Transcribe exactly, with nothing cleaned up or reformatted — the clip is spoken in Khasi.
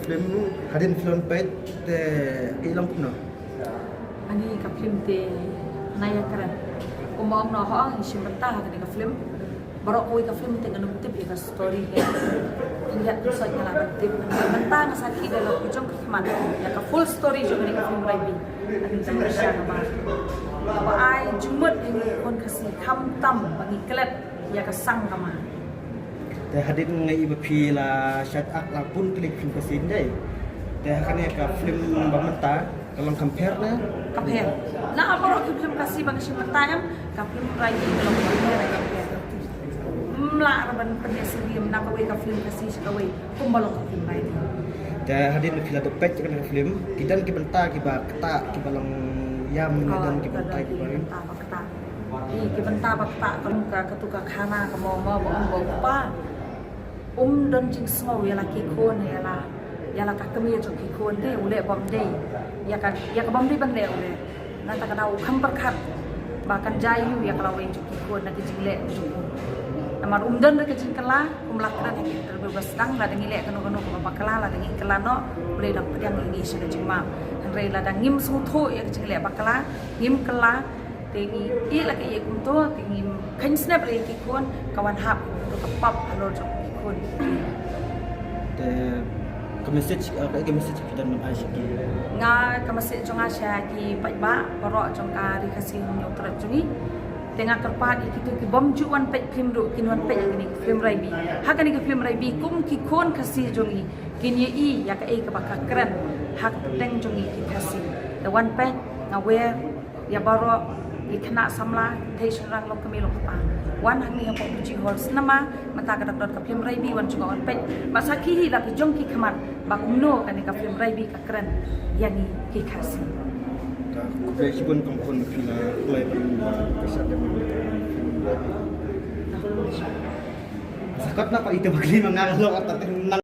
Film hadien film peit te i long kumno? Ani ka film te na ïakren. Kumba ong noh, ong i shim bynta ha kane ka film. Baroh kawei ka film te ngan ym tip ïa ka story ka. Hynrei tu sait nga lah ban tip. Bynta nga sakhi da la ki jong ki khmat ïa ka full story jong kane ka film Raibi. Ani te sha nga ba, ba ai jingmut ïa ngi khun Khasi khamtam ba ngi klet ïa ka sang ka mar. Te hadien nga i ba phi la shait ak la bun klik film Khasi dei. Te ha kane ka film ba mynta ka long compare na? Compare. Na baroh ki film Khasi ba nga shim mynta em, ka film Raibi ka long compare, compare. Ym lah ban pynïasyriem na kawei ka film Khasi sha kawei kumba long ka film Raibi. Te hadien phi la dep peit kane ka film, ki don ki bynta kiba ktah, kiba long ïam, ki don ki bynta kiba ktah. Ki, ki bynta ba ktah ka long ka, katu ka khana ka mawma ba um ba u kpa um don jingsngew ïa la ki khun, ïa la, ïa la ka kmie jong ki khun te u leh bym dei ïa ka, ïa ka bym dei ban leh u leh. Nangta ka dei u kham pyrkhat ba kan jia ïa ka lawei jong ki khun na ki jingleh jong u. Namar um don ruh ka jingkylla, kum la kren ha ki interview ba sdang, lada ngi leh kano kano kaba bakla, lada ngi kylla noh, U Blei u dang pdiang ïa ngi sha ka jingmap. Hynrei lada ngim sngewthuh ïa ka jingleh bakla, ngim kylla, te ngi ïeh la ka ïeh kumto, te ngim kheiñ snep ïa ki khun, ka wan hap kumto ka pap halor jong ki khun. Te ka message, eh, ka, ka message phi don ban ai sha ki? Nga, ka message jong nga sha ki paidbah baroh jong ka Ri Khasi Hynñiewtrep jong ngi. Te nga kyrpad ïa kito ki bym ju wan peit film ruh kin wan peit ïa kane ka film Raibi. Ha kane ka film Raibi kum ki khun Khasi jong ngi kin ïohi ïa kaei kaba ka kren ha ka pdeng jong ngi ki Khasi. Te wan peit, nga wer ïa baroh ki khynnah samla, thei shynrang, long kmie long kpa. Wan hangne hapoh Buji Hall Cinema, mynta ka dang don ka film Raibi, wan jngoh wan peit. Bad sakhi hi la ki jong ki khmat ba kumno kane ka film Raibi ka kren ïa ngi ki Khasi. Ka khublei shibun kum khun phi la khublei ban wan ka sha dang. Sakot na pa ito bakli manga lo ata nang.